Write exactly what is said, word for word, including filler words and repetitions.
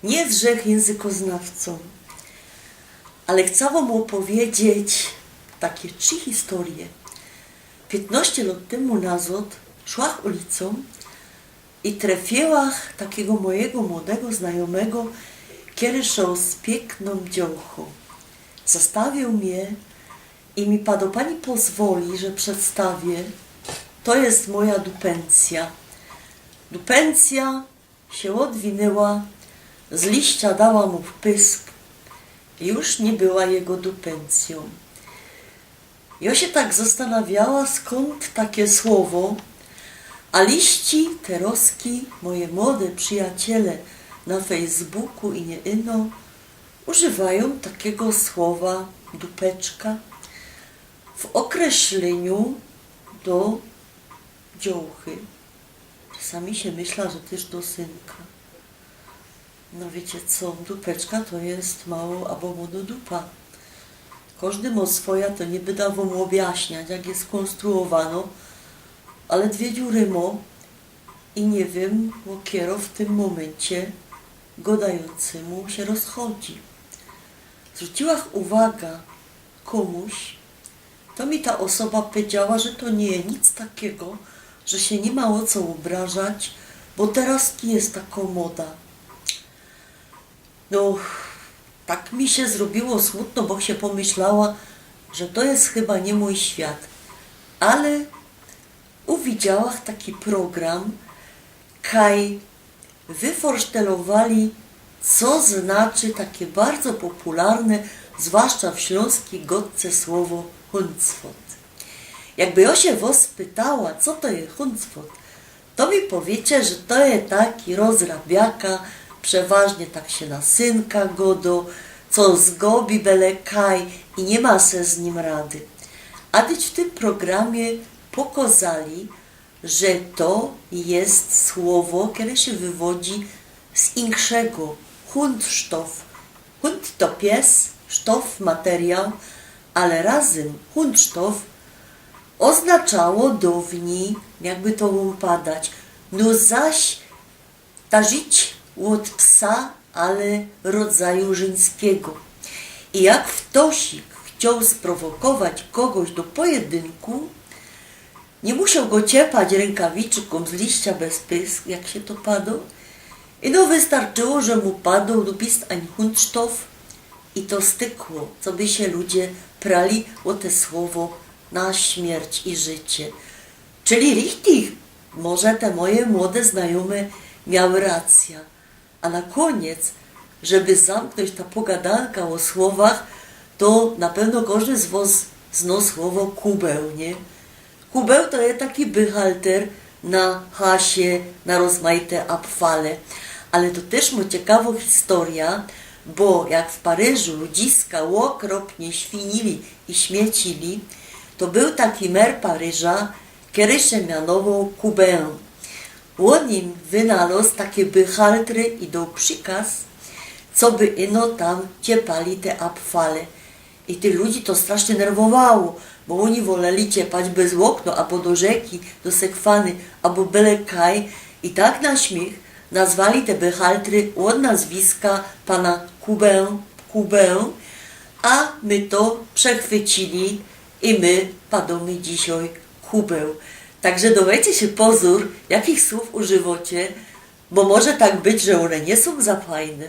Niy zdrzech jynzykoznawcōm, ale chcała wōm ôpowiedzieć take trzi historyje. Piytnŏście lŏt tymu nazŏd szłach ulicōm i trefiyłach takigo mojigo młodego znajōmego, kery szoł z piyknōm dziołchōm. Zastawiył mie i mi pado: „Pani pozwoli, że przedstawię, to jest moja dupencjŏ”. Dupencjŏ sie ôdwinyła, z liścia dała mu w pysk i już niy była jego dupencjōm. Jŏ sie tak zastanawiała, skōnd take słowo, a liści terŏzki moje młode przijociele na Facebooku i niy ino używajōm takigo słowa dupeczka w ôkreślyniu do dziołchy. Czasami sie myśla, że tyż do synka. No wiycie co, dupeczka to jest mało abo młodo dupa. Kożdy mo swoja, to niy byda wōm ôbjaśniać, jak jest skōnstruowanŏ, ale dwie dziury mo i niy wiym, ôkero w tym mōmyncie gŏdajōncymu sie rozchodzi. Zwrōciłach uwaga kōmuś, to mi ta ôsoba powiedziała, że to niy je nic takigo, że sie niy ma ô co ôbrażać, bo terŏzki jest takŏ moda. No, tak mi sie zrobiło smutno, bo sie pomyślała, że to jest chyba niy mōj świat. Ale uwidziałach taki program, kaj wyforsztelowali, co znaczy take bardzo popularne, zwłaszcza w ślōnskij gŏdce, słowo huncwot. Jakby jŏ sie wŏs pytała, co to je huncwot, to mi powiycie, że to je taki rozrabiaka, przeważnie tak sie na synka gŏdŏ, co zgŏbi bele kaj i niy ma se z nim rady. A dyć w tym programie pokŏzali, że to jest słowo, kere sie wywodzi z inkszego. Huncsztof. Hunt to pies, sztof materijŏł, ale razym huncsztof ôznaczało downij, jakby to było padać, no zaś ta rzecz ôd psa, ale rodzaju żynskigo. I jak ftosik chcioł sprowokować kogoś do pojedynku, niy musioł go ciepać rynkawiczkōm z liścia bez pysk, jak sie to padŏ. I no wystarczyło, że mu padoł dupist ań huncsztof i to stykło, coby sie ludzie prali ô te słowo na śmierć i życie. Czyli richtig, może te moje młode znajōme miały racyjŏ. A na kōniec, żeby zamknōńć ta pogadanka ô słowach, to na pewno kożdy z wŏs znŏ słowo kubeł, niy? Kubeł to je taki bychalter na hasie, na rozmajte abfale. Ale to tyż mo ciekawŏ historyjŏ, bo jak w Paryżu ludziska ôkropnie świnili i śmiecili, to bōł taki mer Paryża, kery sie mianowoł Coubin. Ôn im wynalŏz take bychaltry i doł przikaz, coby ino tam ciepali te abfale. I tych ludzi to strasznie nerwowało, bo ôni woleli ciepać bez ôkno, abo do rzeki, do sekwany, abo bele kaj. I tak na śmiych nazwali te bychaltry ôd nazwiska pana Coubin, Coubin, a my to przechwycili i my padōmy dzisiej kubeł. Tak że dŏwejcie sie pozōr, jakich słōw używŏcie, bo może tak być, że ône niy sōm za fajne.